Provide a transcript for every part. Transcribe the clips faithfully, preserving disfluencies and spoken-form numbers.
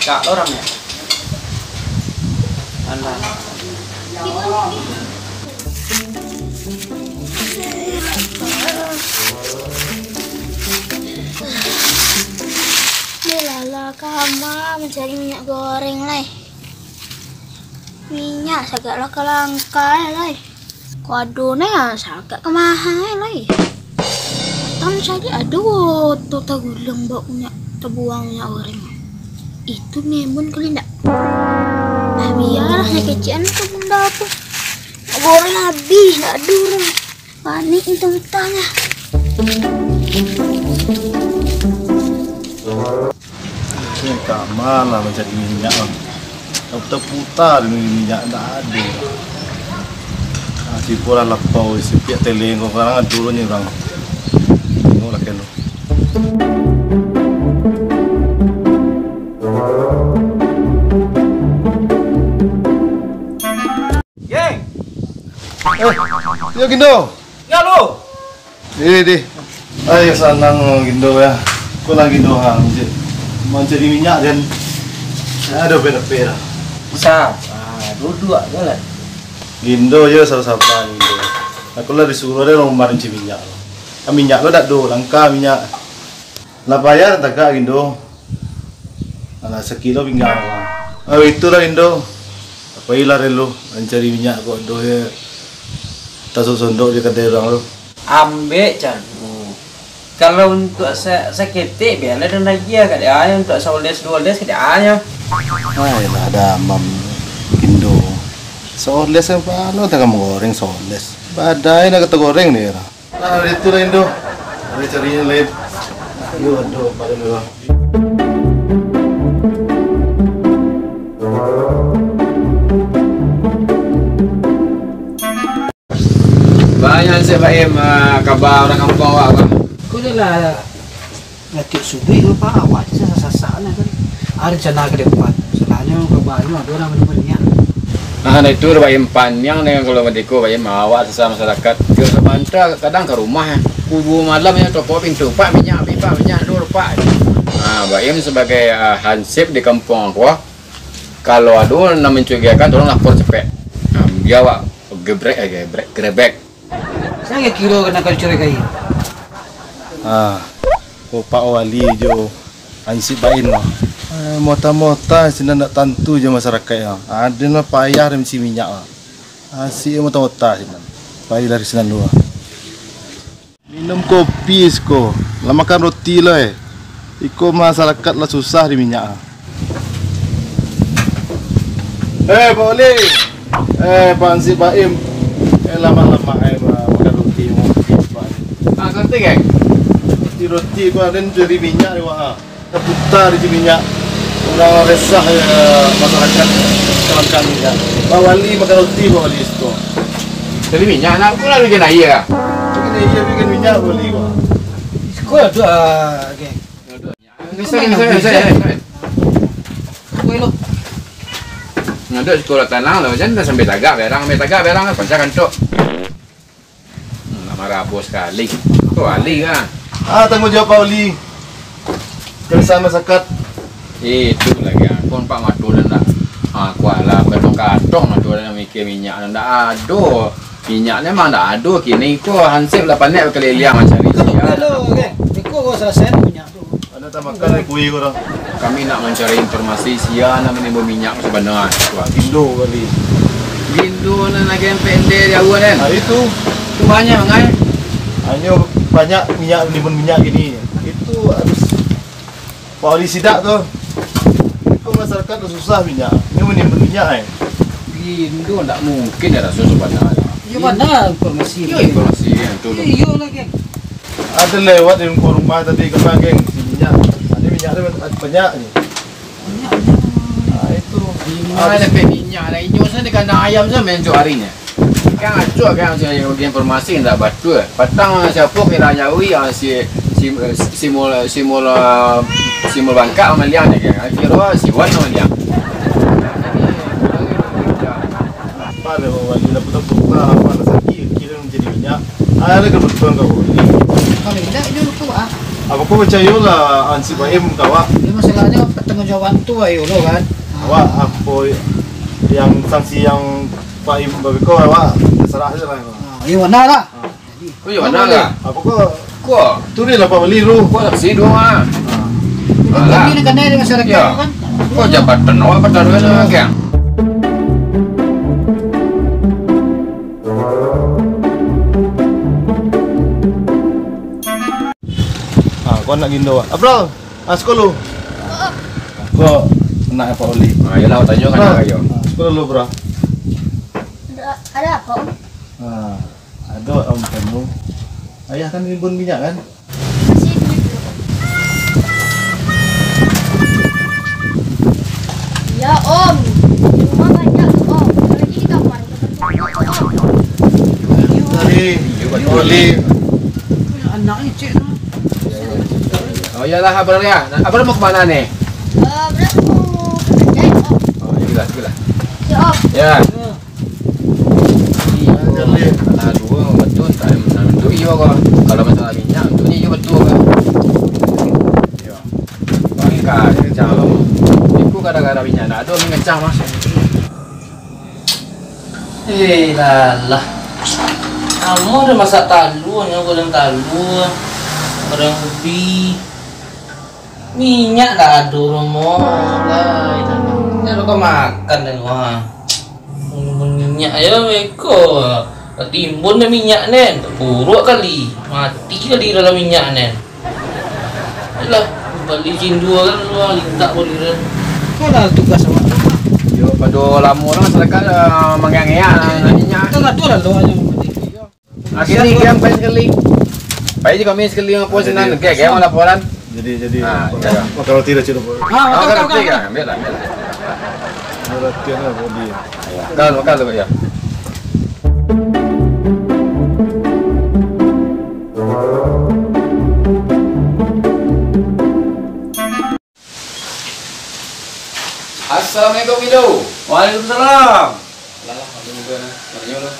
Kak lo rame. Alah. Lelala kama mancari minyak goreng lai. Minyak sagak langka-langka lai. Kok ado ne, sagak ka maha lai. Patang cari ado oto tagulang bak minyak, tabuang minyak goreng. Itu mambun kali ndak? Ah, bialah, nak kecekan tu bunda tu. Minyak goreng habis, ndak ado urang. Panik itu mutah lah. Ini kama lah mancari minyak lah. Taputa-puta di minyak ndak ado. Ah, tibo lah lapau, sipiak teleng ko, kadang ado ni urang. Tengoklah kelo. Geng! Eh, yo Gindo. Yo lu. Deh, deh. Ai, sanang Gindo ya. Ko lah Gindo ha, mancari, mancari minyak den. Ado dapek-dapek lah. Bisa. Ah, duduak je lah. Gindo je saba-saba Gindo. Aku lah disuruh den lomba mancari minyak. Ah, minyak lo dak do, langka minyak. Lah payah tagak Gindo. Alah, sakik lo pinggang. Ah, itulah Gindo. Pailah den lo mancari minyak kok doh ye. Tasok sondok di kadai urang lo. Ambek canu. Kalau untuak sa-, saketek, bialah den agiah ka dia, untuak saoles duo oles ka dia. Ayolah, damam Gindo. Saoles apa lo, tak ka manggoreng saoles. Badai nak ka tagoreng ni lah. Nah, itu lain tu. Ada cari yang lain. Ayo, aduh, pada dulu. Banyak sih, Pak Im, ah, kaba urang kampuang awak, Bang. Kau dah lah. Natiuk suduik tu, Pak, awak tu sasak-sasak lah kan. Ada rencana ka depan. Masalahnya, kabanyo ado urang minum minyak. Ah, nah itu Pak Im, paniang dengan kalau merdeka, Pak Im, awak sasamo masyarakat. Kiro sabanta kadang ka rumah, kubu malam yang tokok pintu, "Pak, minyak, Pak, minyak dulu, Pak." Ah, Pak Im sebagai, ah, hansip di kampuang ko, kalau ado nan mancurigakan, tolong lapor cepek. Ah, bia awak gebrek, eh, gebrek, grebek. Sia kiro nan ka dicurigai? Ah, Pak Wali jo hansip Baim lah. Eh, mota-mota sinan ndak tantu jo masarakaik lah. Aden lah payah den mancari minyak lah. Hansip mota-mota sinan. Pailah dari sinan dulu lah. Minum kopi siko, lah makan roti lo eh. Iko masarakaik lah susah di minyak ah. Eh, Pak Oli. Eh, Pak Hansip Baim. Eh, lamak-lamak eh, ma-, makan roti, ngopi, Pak. Ah, santai, geng. Roti-roti, Pak, den cari minyak di wah. Taputa di minyak. Urang resah, eh, masarakaik kalangkaan minyak. Pak Wali makan roti, Pak Wali, siko. Cari minyak, nak aku lah bikin aia. Bikin aia, bikin minyak, Pak Wali, Pak. Siko tu, ah, geng. Bisa, bisa, bisa, bisa. Kuih lo. Ngaduk sikolah tanang lo, jan dah sampai tagak berang, sampai tagak berang, pancah kantuk. Hmm, nak marah bos sekali. Tu ahli kan? Ah, tanggung jawab Pak Oli. Keresahan masyarakat. Itu lagi akun Pak Mato dan dah. Ah, kuala katong-katong Mato dan mikir minyak dan dah ado. Minyak ni memang dah ado kini ko hansip lah panek berkeliling mancari. Kalau sia. Kalau, okey. Iko ko selesai minyak tu. Ada tambahkan lagi kuih ko dah. Kami nak mencari informasi sia nan manimbun minyak sebenarnya. Wah, Gindo kali. Gindo nan agen pendek di awal kan? Ah, itu. Tu banyak mangai. Hanyo banyak minyak, manimbun minyak gini. Itu harus Pak Oli sidak tu. Kok masyarakat tu susah minyak. Ini manimbun minyak eh. Gindo ndak mungkin ya rasa sebenarnya. Iya, mana informasi? Iya, informasi yang tu. Iya, iya lah, geng. Ada lewat di rumah tadi, kena, geng, si minyak. Ada minyak ada banyak ni. Minyak, minyak. Ah, itu. Di mana dapat minyak lah? Inyo sana di kandang ayam sana main cok harinya. Kan acok kan, si informasi ndak batul. Patang siapa kira nyawi, ah, si, si, si Mul, si Mul, ah, si Mul Bangkak maliang ni kan. Kira si Wan maliang. Apa dah wali dah putar-putar, apa dah sakit, kira menjadi minyak. Ah, ada kebetulan kau beli. Kalau tidak, ini lupa, ah. Apa kau percaya lah, Hansip Baim kau, ah? Dia masalahnya, Tanggung jawab tu ayo lo kan. Awak apo yang sanksi yang Pak Im babeko awak terserah sajo lah. Ah, iyo bana lah. Ah. Oh, iyo bana lah. Apo ko? Ko. Tulis lah Pak Wali dulu. Ko sanksi dulu ah. Ah. Alah. Ini kan dari masyarakat kan. Ko jabatan awak pataruah lah kan. Ah, ko anak Gindo. April. Ah, siko lu. Ko anak Pak Oli. Ah, iyolah, tanyo kan. Ah, anak ayo. Ah, siko lu, bro. Ada, ada apa, Om? Ah, ado Om tanu. Ayah kan nimbun minyak kan? Isi duit dulu. Ya, Om. Di rumah banyak, Om. Lagi di kamar. Tadi, Pak Oli. Anak ni, cek tu. Oh, iyolah, Abang, ya. Abang mau ke mana ni? Eh, berapa mau kerja, Om? Oh, iyolah, iyolah. Ya, Om. Ya. Iyo, lah dua betul, tak ada menentu iyo ko. Kalau masalah minyak, untuknyo iyo betul ko. Iyo. Paling kacau. Iku gara-gara minyak ndak ado, mangecah mah. Eh, lalah. Ambo udah masak talua, nyo goreng talua, goreng ubi. Minyak dak ado, Romo. Lai, minyak dak kau makan dah, wah. Minyak ayo beko. Timbun dah minyak nen. Buruak kali. Mati kali dalam minyak nen. Alah, bali cindua kan, luang lintak pun kira. Kau lah tugas awak tu. Yo, pado lamo lah masyarakat, eh, mangeak-ngeak lah minyak. Kita ngatur lah tu aja. Akhirnyo kian pai sakali. Pai je kami sakali ngapo sinan. Oke, oke, mau laporan. Jadi, jadi. Ah, iyo. Makan roti dah, Cik. Ah, makan, makan, roti makan. Kan? Ambil lah, ambil lah. Makan roti lah, roti. Makan, makan tu, ya. Assalamualaikum, Indo. Waalaikumsalam. Lah, lah, ambil muka nah. Tanya dulu.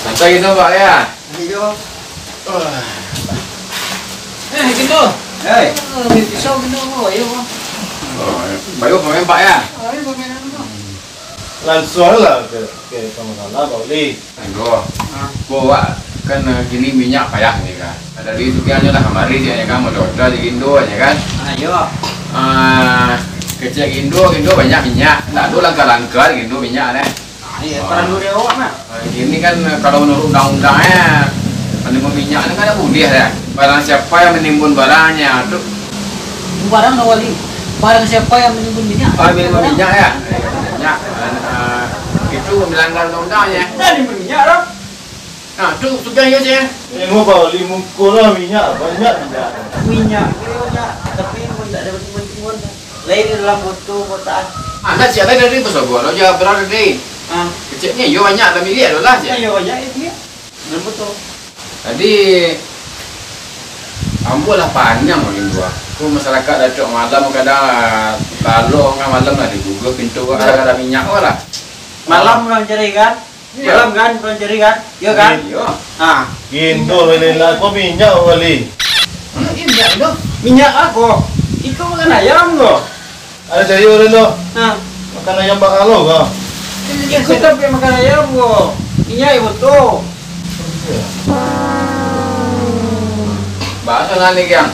Santai gitu, Pak, ya? Iyo. Eh, gitu. Hei. Eh, pisau gitu, Bu. Ayo, Bu. Oh, baru pemain, Pak, ya? Ayo, pemain apa, Bu? Langsuang lah ke, ke pamasalah, Pak Uli. Anggo. Ah. Ko, Wak, kan, eh, kini minyak payah ni, kan. Dari sukianyo lah kamari, je, kan, modal-modal je Gindo, je, kan. Ah, iyo. Ah, kecek Gindo, Gindo banyak minyak. Ndak ado langka-langka Gindo minyak, neh. Ah, iyo, paralu dek awak, nah. Ah, kini kan, eh, kalau menurut undang-undang, eh, menimbun minyak ni kan ndak buliah, dah. Barang siapa yang menimbun barangnya, tu. Barang, Wali. Barang siapa yang menimbun minyak? Oh, menimbun minyak, ya? Minyak. Ah, ah, itu melanggar undang-undang, ya? Nah, menimbun minyak, dah. Nah, tu sudah yo, Cik. Tengok, Pak Oli, muko lah minyak, banyak minyak. Minyak, minyak. Tapi pun tak ada bantuan-bantuan. Lain dalam botol, kotak. Ah, nak siap tadi, tadi pesogo lo, jawab berapa tadi? Ah. Keceknya, yo banyak, dah milik ado lah, Cik. Yo banyak, yo milik. Dalam botol. Tadi, ambo lah paniang, Bang Indua. Ko masyarakat Datuak malam, kadang, ah, lalok tangah malam lah, dibuka pintu, kadang-kadang minyak, lah. Malam urang cari, kan? Iyo. Malam kan, urang cari kan? Iyo kan? Iyo. Ha. Gindo, Wali, lah, ko minyak, Wali. Minyak, Gindo? Minyak ako. Iko makan ayam ko. Ado cari urang tu. Ha. Makan ayam bakalo ko. Iko tapi makan ayam ko. Minyak iko tu. Bahaso nani, Kiang.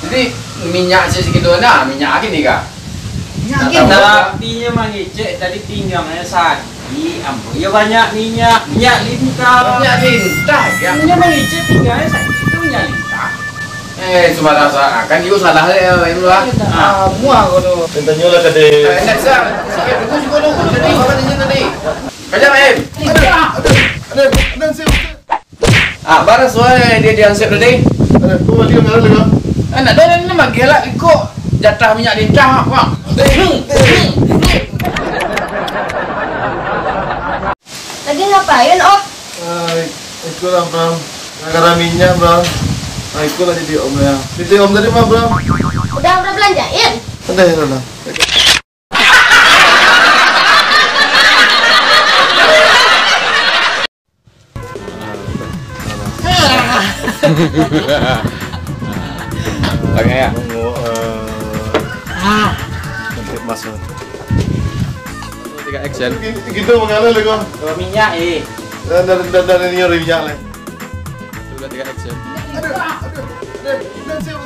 Jadi, minyak se-, segitu nah, minyak akin ni, Kak? Minyak akin. Tapi nyo mangecek tadi pinggangnyo sakik. Ih, ampun. Iyo banyak minyak, minyak lintah. Minyak lintah, ya? Inyo mangecek pinggangnyo sakik tu minyak lintah. Eh, sembarang sa-, kan iyo salah, eh, itu lah. Ah, muah kau tu. Tanyo lah tadi. Eh, nak sa-, sa-, tunggu, tunggu, tunggu, tadi. Apa tadi, tadi? Kajap, eh. Aduh, aduh, aduh, aduh, sip, sip. Ah, bara suaro dia diansip tadi? Eh, tu lagi, lagi, lagi. Ah, nak dah, dah, dah, magelah iko jatah minyak lintah, Bang. Lagi ngapain, Om? Ah, ikulah, Bang. Gara-gara minyak, Bang. Ah, ikulah jadi Om ya. Titip Om tadi mah, Bang. Udah Abra belanjain? Udah, ya, udah. Tangan ya. Tunggu, eh, Ah, nanti masuk. Tiga action. Kita mengalir lagi. bawa minyak eh. Dan dan dan dan ini ada minyak lah. Dua tiga action. Aduh, aduh, dan dan siapa